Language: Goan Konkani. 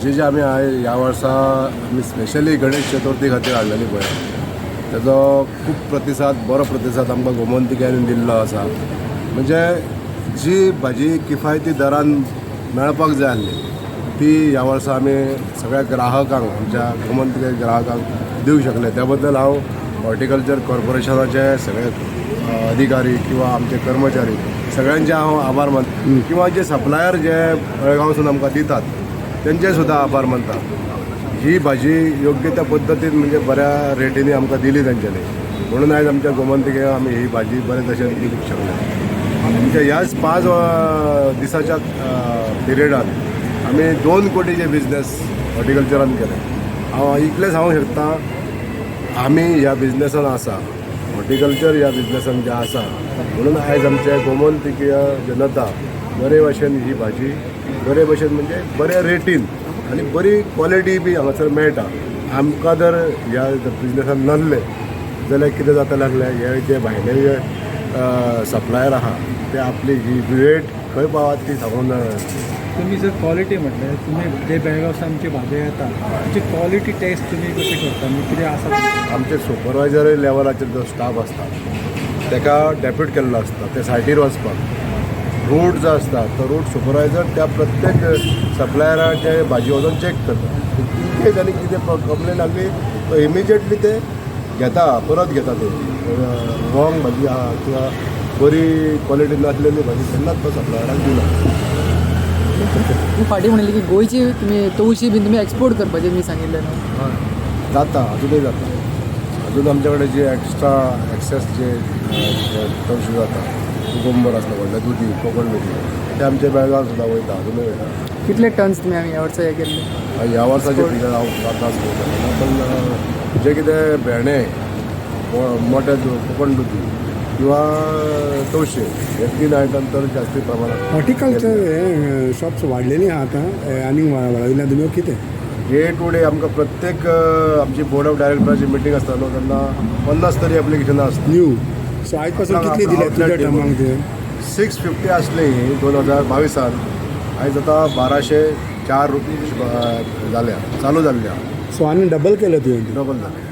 जी जी आमी ह्या वर्सा आमी स्पेशली गणेश चतुर्थी खातीर हाडलेली पळय, तेजो खूब प्रतिसाद, बरो प्रतिसाद आमकां गोमंतिक्यांनी दिल्लो आसा. म्हणजे जी भाजी किफायती दरान मेळपाक जाय आसली ती ह्या वर्सा आमी सगळ्या ग्राहकांक, आमच्या गोमंतिक ग्राहकांक दिवंक शकले. त्या बद्दल हांव हॉर्टिकल्चर कॉर्पोरेशनाचे सगळे अधिकारी किंवा आमचे कर्मचारी सगळ्यांचे हांव आभार मानता, किंवा जे सप्लायर जे बेळगांवसून आमकां दितात तेंचे सुद्दां आभार मानता. ही भाजी योग्य त्या पद्दतीन, म्हणजे बऱ्या रेटीनी आमकां दिली तेंच्यांनी, म्हणून आयज आमच्या गोमंतिके आमी ही भाजी बरे तशें दिवंक शकले. आमच्या ह्याच 5 दिसाच्या पिरियडान आमी 2 कोटीचे बिजनेस हॉर्टिकल्चरान केले. हांव इतलें सांगूंक शकता, आमी ह्या बिजनेसान आसा, हॉर्टिकल्चर ह्या बिजनेसान जे आसा, म्हणून आयज आमचे गोमंतिकीय जनता बरे भशेन ही भाजी बरे भशेन, म्हणजे बऱ्या रेटीन आनी बरी क्वॉलिटी बी हांगासर मेळटा. आमकां जर ह्या बिजनेसान नासले जाल्यार कितें जातलें आसलें, हे जे भायले जे सप्लायर आहा ते आपली ही रेट खंय पावत ती सांगूंक जाणा. तुम्ही जर क्वॉलिटी म्हटलें, तुम्ही जे बेळगांवसान आमची भाजी येता ताची क्वॉलिटी टेस्ट तुमी कशी करता? म्हणजे कितें आसा तुमचें? आमचे सुपरवायजर लेवलाचेर जो स्टाफ आसता तेका डेप्यूट केल्लो आसता ते सायटीर वचपाक. रूट जो आसता तो रूट सुपरवायजर त्या प्रत्येक सप्लायराचे भाजी वचून चॅक करता. इन केस आनी कितें कंप्लेन आसली तो इमिजिएटली ते घेता, परत घेता. ते रॉंग भाजी आहा किंवा बरी क्वॉलिटी नासलेली भाजी केन्नाच तो सप्लायराक दिना. तुम्ही फाटीं म्हणिल्ली की गोंयची तुमी तवशी बीन तुमी एक्सपोर्ट करपाचें तुमी सांगिल्लें न्हू? जाता, अजुनूय जाता. अजून आमच्या कडेन जे एक्स्ट्रा एक्सेस जे तवशी जाता, कुकुंबर आसता, व्हडले दुदी, कोकण दुदी, ते आमचे बेळगांव सुद्दां वयता, अजुनूय वयता. कितले टन्स तुमी ह्या वर्सा हें केल्ले? ह्या वर्साचे फिगर हांव आतां सांगूंक शकना, पण जे कितें भेंडे, मोठे कोकण दुदी किंवा तवशे हे तीन आयटम तर जास्ती प्रमाणात. हॉर्टिकल्चर हे शॉप्स वाडलेली आहा आतां आनी वाडयल्या तुमी कितें? डे टू डे आमकां प्रत्येक आमची बोर्ड ऑफ डायरेक्टराची मिटींग आसता न्हू, तेन्ना 50 तरी एप्लिकेशनां आसता. न्यू सो आयज पासून कितली दिल्या तुज्या टर्माक ते? 650 आसली 2022 आयज आतां 1204 जाल्या, चालू जाल्ल्या. सो आनी डबल केलं तुवें? डबल जालें.